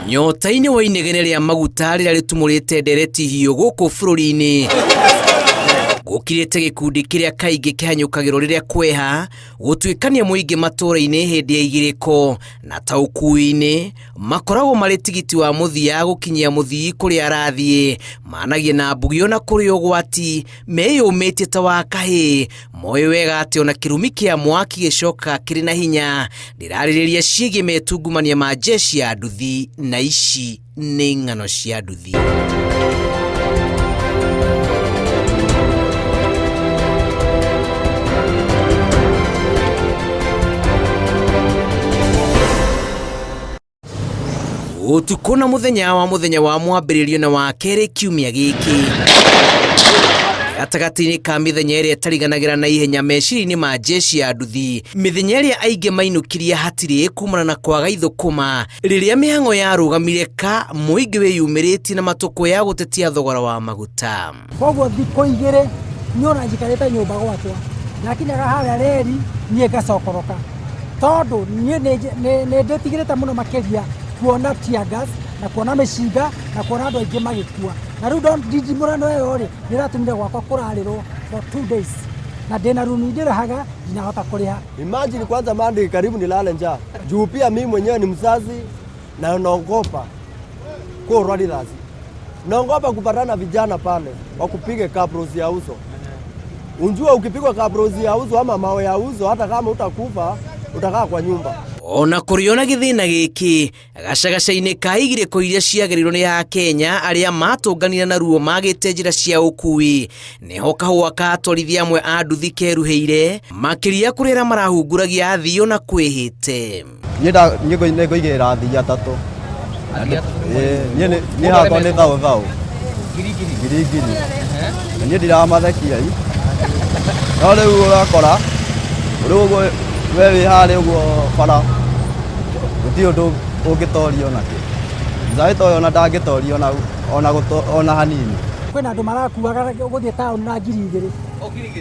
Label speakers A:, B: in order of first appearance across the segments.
A: Nyota-inĩ wa inegene rĩa maguta rĩrĩa rĩtumũrĩte ndereti hiũ gũkũ bũrũri-inĩ, gũkirĩte gĩkundi kĩrĩa kaingĩ kĩhanyũkagĩrwo rĩrĩa kweha gũtuĩkania mũingĩ matũũra-inĩ hĩndĩ ya igĩrĩko na ta ũkuui-inĩ makoragwo marĩ tigiti wa mũthia gũkinyia mũthii kũrĩa arathiĩ. Managia na mbugio na kũrĩ ũgwati meyũmĩtie ta wa kahĩĩ, moĩ wega atĩ ona kĩrumi kĩa mwaki gĩcokaga kĩrĩ na hinya. Ndĩrarĩrĩria ciĩgiĩ metungumania ma jeshi ya nduthi, na ici nĩ ng'ano cia nduthi. Ũtukũ na mũthenya wa mũthenya wa mwambĩrĩrio na wa kerĩ kiumia gĩkĩ, gatagatĩ-inĩ ka mĩthenya ĩrĩa ĩtariganagĩra na ihenya meciria-inĩ ma jeshi ya nduthi, mĩthenya ĩrĩa aingĩ mainũkirie hatirĩ kumana na kwaga ithũkũma, rĩrĩa mĩhang'o yarũgamire ka mũingĩ wĩyumĩrĩtie na matũkũ ya gũtetia thogora wa maguta.
B: Koguo thikũ igĩrĩ niĩ ona njikarĩte nyũmba gwakwa, ndakinyaga harĩa reri niĩ ngacokoroka, tondũ niĩ nĩ ndĩtigĩrĩte mũno makĩria kuona tear gas na kuona mĩcinga na kuona andũ aingĩ magĩkua. Na rĩu ndindimũrano ĩyo rĩ, nĩ ĩratũmire gwakwa kũrarĩrwo for 2 days, na ndĩna runi ndĩrĩhaga ndinahota kũrĩha.
C: Imagine kwanza Monday karibu nilale njaa. Juu pia mimi mwenyewe ni mzazi na naogopa kurwa risasi. Naogopa kupatana na vijana pale wakupige kabrozi ya uso. Unjua ukipigwa kabrozi ya uso ama mawe ya uso, hata kama utakufa utakaa kwa nyumba.
A: Ona kũrĩ ona gĩthĩna gĩkĩ gacagaca-inĩ ka igirĩko iria ciagereirwo nĩ Akenya arĩa matũnganire na ruo magĩte njĩra cia ũkui, nĩho kahũa ka atwarithia amwe a nduthi keruhĩire makĩria kũrĩ arĩa marahunguragia athii ona kwĩhĩte.
C: Niĩ nĩ ngũigĩrĩra athii atatũ. Ĩĩ, niĩ hakwa nĩ thaũ thaũ. Ngiri ngiri. Na niĩ ndiramathekia i. No rĩu ũrakora rĩu ũguo we wĩ harĩa ũguo bara gũtirĩ ũndũ ũngĩtorio nakĩ. Njaĩ ta ũyũ ona ndangĩtorio ona hanini.
B: Kwĩna andũ marakuaga gũthiĩ taũni na 2000.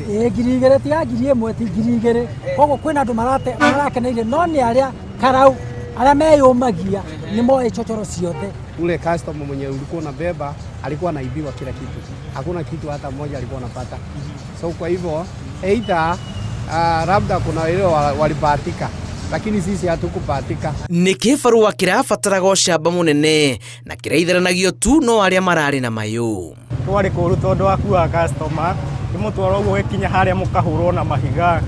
B: Ĩĩ, 2000, tiga 1000, ti 2000. Koguo kwĩna andũ marakeneire, no nĩ arĩa karau arĩa meyũmagia nĩ moĩ chochoro ciothe.
D: Ule customer mwenye ulikuwa unabeba alikuwa anaibiwa kila kitu, hakuna kitu hata moja alikuwa anapata. So kwa hivyo either labda kuna ile walibahatika, lakini sisi hatukubahatika.
A: Nĩ kĩbarũa kĩrabataraga ũcamba mũnene na kĩraitharanagio tu no arĩa mararĩ na mayũ.
E: Twarĩ kũru tondũ wakuaga customer kĩmũtwara ũguo gĩkinya harĩa mũkahũrwo na mahiga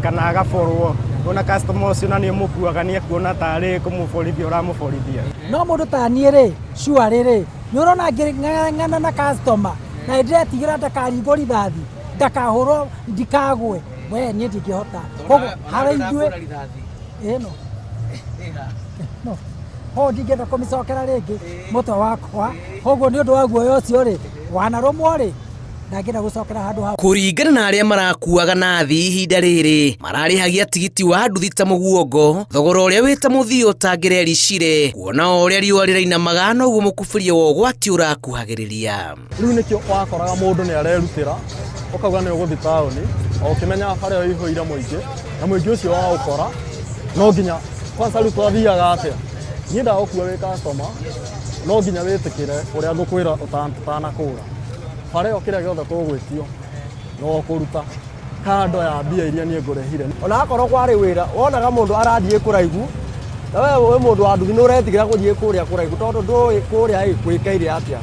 E: kana agaborwo ona customer ũcio na nĩ mũkuaga nĩ ekuona tarĩ kũmũborithia ũramũborithia.
B: No mũndũ ta niĩ rĩ, surely rĩ, nĩ ũrona ngĩng'ang'ana na customer na nĩ ndĩretigĩra ndakaringwo rithathi, ndakahũrwo, ndikagwe, we niĩ ndingĩhota. Koguo harĩ ithuĩ ĩno no koguo ndingĩenda kũmĩcokera rĩngĩ mũtwe wakwa. Koguo nĩ ũndũ wa guoya ũcio rĩ, wanarũmwo rĩ, ndangĩenda gũcokera handũ hau.
A: Kũringana na arĩa marakuaga na athii ihinda rĩrĩ mararĩhagia tigiti wa nduthi ta mũguongo, thogora ũrĩa wĩ ta mũthii ũtangĩrericire, kuona o ũrĩa riũa rĩrainamaga noguo mũkubĩria wa ũgwati ũrakuhagĩrĩria.
F: Rĩu nĩkĩo wakoraga mũndũ nĩ arerutĩra ũkauga nĩ ũgũthiĩ taũni o ũkĩmenyaga bara ĩyo ĩihũire mũingĩ, na mũingĩ ũcio waũkora no nginya kwanza. Rĩu twathiaga atĩa? Niĩ ndagũkua wĩ customer, no nginya wĩtĩkĩre ũrĩa ngũkwĩra ũtanakũra bara ĩyo, kĩrĩa gĩothe tũgwĩtio no kũruta kando ya mbia iria niĩ ngũrĩhire.
C: Ona akorwo kwarĩ wĩra wonaga mũndũ arathiĩ kũraihu, na we wĩ mũndũ wa nduthi nĩ ũretigĩra gũthiĩ kũrĩa kũraihu tondũ ndũĩ kũrĩa ĩ gwĩkaire atĩa.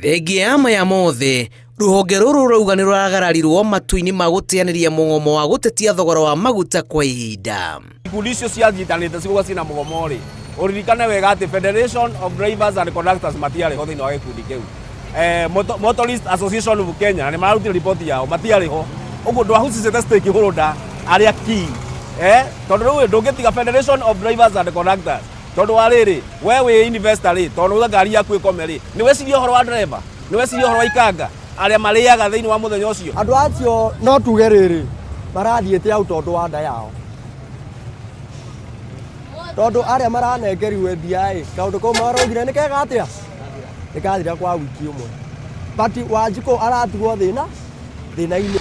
A: Thengia ya maya mothe, rũhonge rũrũ rũrauga nĩ rũragararirwo matua-inĩ ma gũteanĩria mũgomo wa gũtetia thogora wa maguta kwa ihinda.
G: Ikundi icio cianyitanĩte cigũga ciĩna mũgomo rĩ, ũririkane wega atĩ Federation of Drivers and Conductors matiarĩ ho thĩinĩ wa gĩkundi kĩu. Motorist Association of Kenya nĩ mararutire riboti yao, matiarĩ ho. Ũguo ndwahusicĩte stakeholder arĩa key, tondũ rĩu ndũngĩtiga Federation of Drivers and Conductors, tondũ wa rĩrĩ, we wĩ investor rĩ, tondũ uga ngari yaku ĩkome rĩ, nĩ weciria ũhoro wa driver, nĩ weciria ũhoro wa ikanga arĩa marĩaga thĩinĩ wa mũthenya ũcio.
C: Andũ acio no tuge rĩrĩ marathiĩte au tondũ wa nda yao, tondũ arĩa maranengeriwe mbia ĩ kaũndũ kau maraugire nĩ kega atĩa nĩ kathira kwa wiki ĩmwe, but Wanjikũ aratigwo thĩna thĩna-inĩ.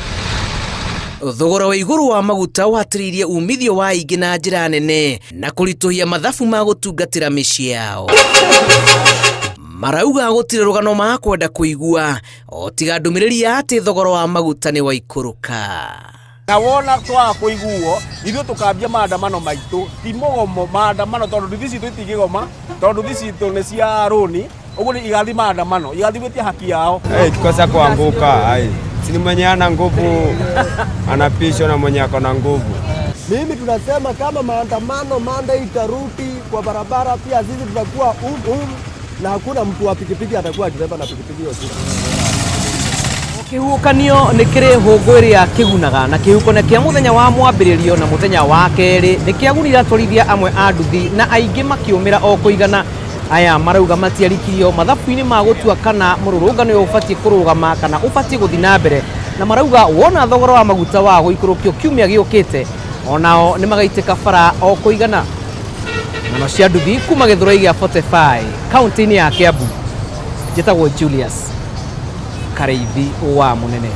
A: Thogora wa igũrũ wa maguta ũhatĩrĩirie umithio wa aingĩ na njĩra nene na kũritũhia mathabu ma gũtungatĩra mĩciĩ yao. Marauga gũtirĩ rũgano makwenda kũigua o tiga ndũmĩrĩri ya atĩ thogora wa maguta nĩ waikũrũka.
G: Na wona twaga kũiguo ithuĩ tũkambia maandamano maitũ, ti mũgomo, maandamano, tondũ nduthi citũ itingĩgoma, tondũ nduthi citũ nĩ cia rũni, ũguo nĩ igathiĩ maandamano, igathiĩ gwĩtia haki yao.
H: Hey, kikosa kuanguka ai, si ni mwenye ana nguvu anapishwa na mwenye ako na nguvu.
C: Mimi tunasema kama maandamano Monday itarudi kwa barabara, pia sisi tutakuwa na hakuna mtu wa pikipiki atakuwa akibeba na pikipiki hiyo siku.
A: Kĩhuhũkanio nĩ kĩrĩ hũngũ ĩrĩa kĩgunaga na kĩhuhũkanio kĩa mũthenya wa mwambĩrĩrio na mũthenya wa kerĩ nĩ kĩagunire atwarithia amwe a nduthi na aingĩ makĩũmĩra o kũigana. Aya marauga matiarikirio mathabu-inĩ ma gũtua kana mũrũrũngano ũyũ ũbatiĩ kũrũgama kana ũbatiĩ gũthiĩ na mbere, na marauga wona thogora wa maguta wa gũikũrũkio kiumia gĩũkĩte onao nĩ magaitĩka bara o kũigana. Ng'ano cia nduthi kuma Gĩthũrai gĩa 45 kaunti-inĩ ya Kiambu. Njĩtagwo Julius Karĩithi wa Mũnene.